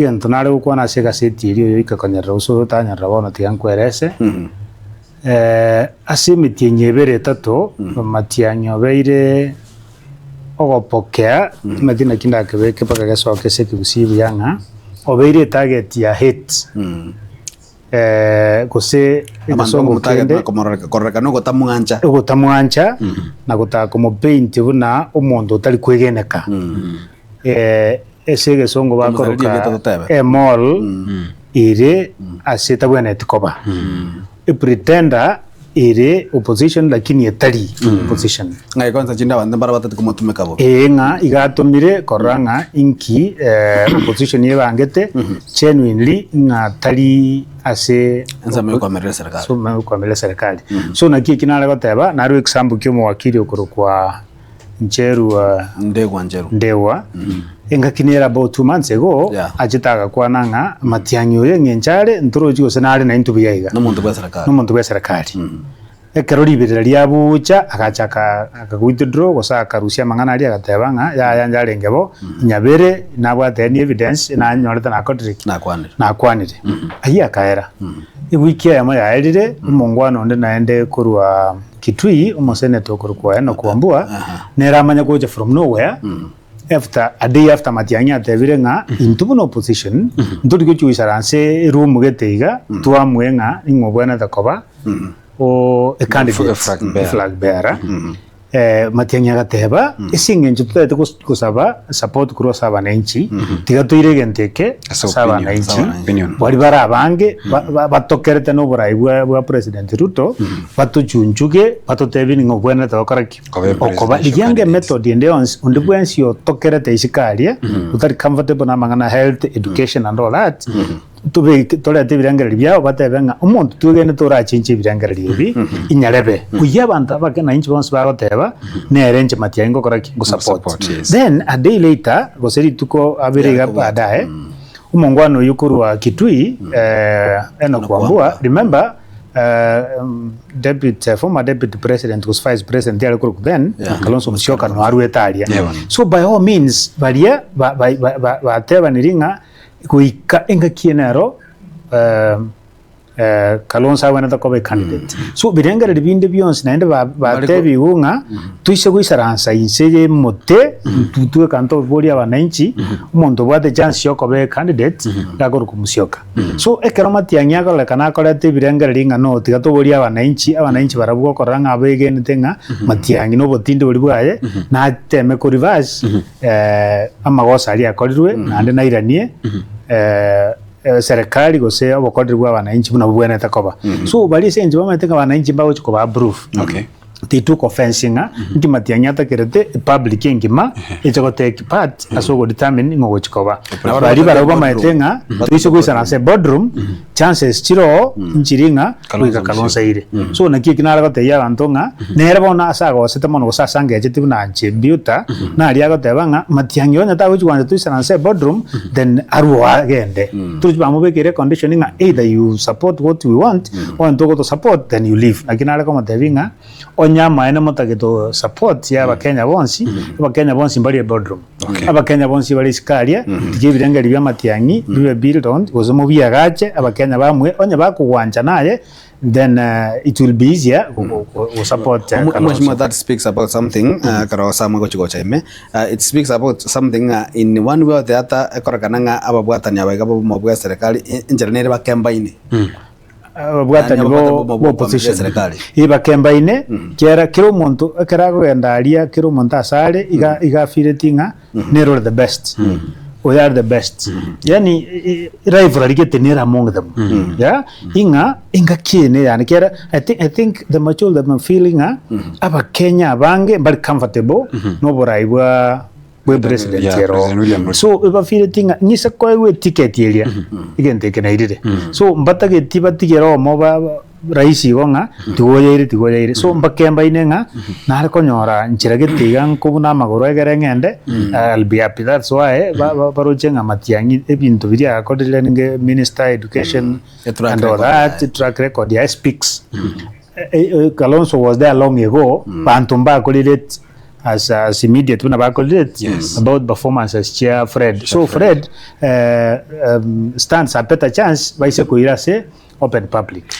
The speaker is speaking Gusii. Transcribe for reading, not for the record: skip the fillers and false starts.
Egento nare gokwana ase egaseti eria oyoika konyerera gose oyotanyerera bono tiga nkwerese, ase emetienyi ebere etato, amatiang'i obeire ogopokea, timanyeti naki ndakebeke mpaka gesoke ase ekegusii buya ng'a, obeire etarget ya hate, gose Abanto egesongo bakomotarget kende, na komororeka kororekana ogotamwancha. ogotamwancha na gotaka komopaint buna omonto otari kwegeneka. Ase egesongo bakoroka a mole ere ase etabwenereti koba. A pretender ere opposition lakini etari opposition. Ng'a kwanza chinde abanto mbare batati komotumeka bobe. Ee ng'a iga atomire korora ng'a inki opposition ebangete genuinely ng'a tari ase Ensemo yokoamerera eserikari. ensemo yokoamerera eserikari. So naki eki nare goteba, narue example kia omowakili okorokwa Ncheru Ndegwa Ncheru. Ndegwa, engaki nere about 2 months ago, Yeah. achete agakwana ng'a Matiang'i oyo eng'encho are ntorochi gose nare naintwe buya iga. Nomonto bw'eserekari. Nomonto bw'eserekari. Ekero riberera riabucha agacha aka aka withdraw gose akarusia amang'ana aria agateba ng'a yaya inche arenge bo, nyabere nabwate any evidence nanyorete nakorire ki? Nakwanire. Nakwanire. Ayio akaera. Ewiki eyemo yaerire, omongwana onde naende korwa Kitui, omoseneta okorokwa Enock Wambua, nere amanye gocha from nowhere, after, a day after Matiang'i atebire ng'a intwe buna opposition, ntori gochia goisaransa eroom gete iga, twamue ng'a ning'o obwenerete koba o a candidate, A flag bearer. flag bearer. Matiang'i agateba, ase eng'encho totagete gos- gosaba support korwa ase abananchi, tiga toire egento eke Ase ase opinion, abananchi, ase abananchi. Opinion. baria bare abange ba- ba- batokerete na oborai bwa bwa President Ruto, batochunchuge, batotebie ning'o obwenerete gokora ki? Koba Okoba. presidential Rigia ange candidate. emethod ende yonsi, onde bwensi otokerete isiko aria, otari comfortable na amang'ana health, education and all that, Tobeke torete ebirengererio biabo batebe ng'a omonto twegenete orachenche ebirengererio ebi inyarebe. Oyio abanto abake na inche bonsi bagoteba nere inche matiang'i ngokora ki? Ngosupport. Ngosupport, yes. Then a day later gose rituko abere iga baadaye omongwana oyio korwa Kitui Enock Wambua remember deputy former deputy president gose vice president yare korokwa then Kalonzo Musyoka no arwete aria. Yeah. So by all means baria ba- ba- ba- ba- batebaniri ng'a Goika engaki eye nero Kalonzo agwenerete koba ecandidate. So birengererio binde bionsi naende ba- batebigwe ng'a toise goisaransa inse ya emote intwe tweka ntoborie abananchi, omonto obwate chance ya okoba ecandidate iga akorokwa Musyoka. So ekero Matiang'i akorekana akoreta ebirengererio ng'a no tiga toborie abananchi, abananchi barabwo gokorora ng'a abegenete ng'a Matiang'i na obotindi boria bwaye nateme ko reverse. Amagoso aria akorirwe, naende nairanie eserekari gose obokoreri bwa abananchi buna bobwenerete koba. So baria ase eng'encho bamaete ng'a abananchi mbagochi koba approve, Okay. they took offence ng'a nki Matiang'i atakerete epublic engima eche go take part ase ogo determine ng'a ogochi koba. Nabo Baria barabwo boardroom. bamaete ng'a toise goisana ase boardroom, chances chire oo nchiri ng'a Kalonzo goika Kalonzo aire. So naki eki nare gotebia abanto ng'a nere bono ase agosete mono gose ase angecheti buna inche Mbiuta, naria agoteba ng'a Matiang'i onye tagochi kwancha toisaranse eboardroom then arwe oo agende. Torochi bamobekeire econdition ng'a either you support what we want, onye togoto support then you leave. Naki nare komotebia ng'a onye amaene motagete support ya abakenya bonsi, abakenya bonsi mbari eboardroom. Okay. Abakenya bonsi bare isiko aria, tiga ebirengererio bi'amatiang'i bibe built on, gose mobiagache, Abakenya bamwe, onye bakogwancha naye, then it will be easier go- go- go- go support Omo- Mheshimiwa, Kalonzo. that speaks about something uh, ekero Samuel gochi gocha ime uh, it speaks about something ng'a in one way or the other ekorekana ng'a ababwatani aba iga bomo bwa serikali enchera nere bakembaine Ababwatani Yaani bo ababwatani bo bo opposition serikali. Ii bakembaine kera kera omonto ekero akogenda aria kera omonto ase are iga iga afeeleti ng'a nere ore the best oyo are the best yaani rivalry gete nere among them yeah ing'a engaki eye neyane kera I think I think the majority of them feel ng'a abakenya abange mbari comfortable na oborai bwa bwe president Yeah, ero President William Ruto. so ebafireti ng'a ng'ise koegwa eticket eria egento eke nairire so mbatageti batigere omo ba ba- rahisi igo ng'a tigoyaire tigoyaire so mbakembaine ng'a nare konyora nchera gete iga nkobuna amagoro egere ng'ende I'll be happy that's why ba- ba- baroche ng'a Matiang'i ebinto biria agakorire ninge minister education A track and all record that yaye. track record yaye speaks Kalonzo was there long ago banto mbakorire. as as immediate buna bakorire about performances chia Fred. So Fred stands a better chance baise koira ase open public.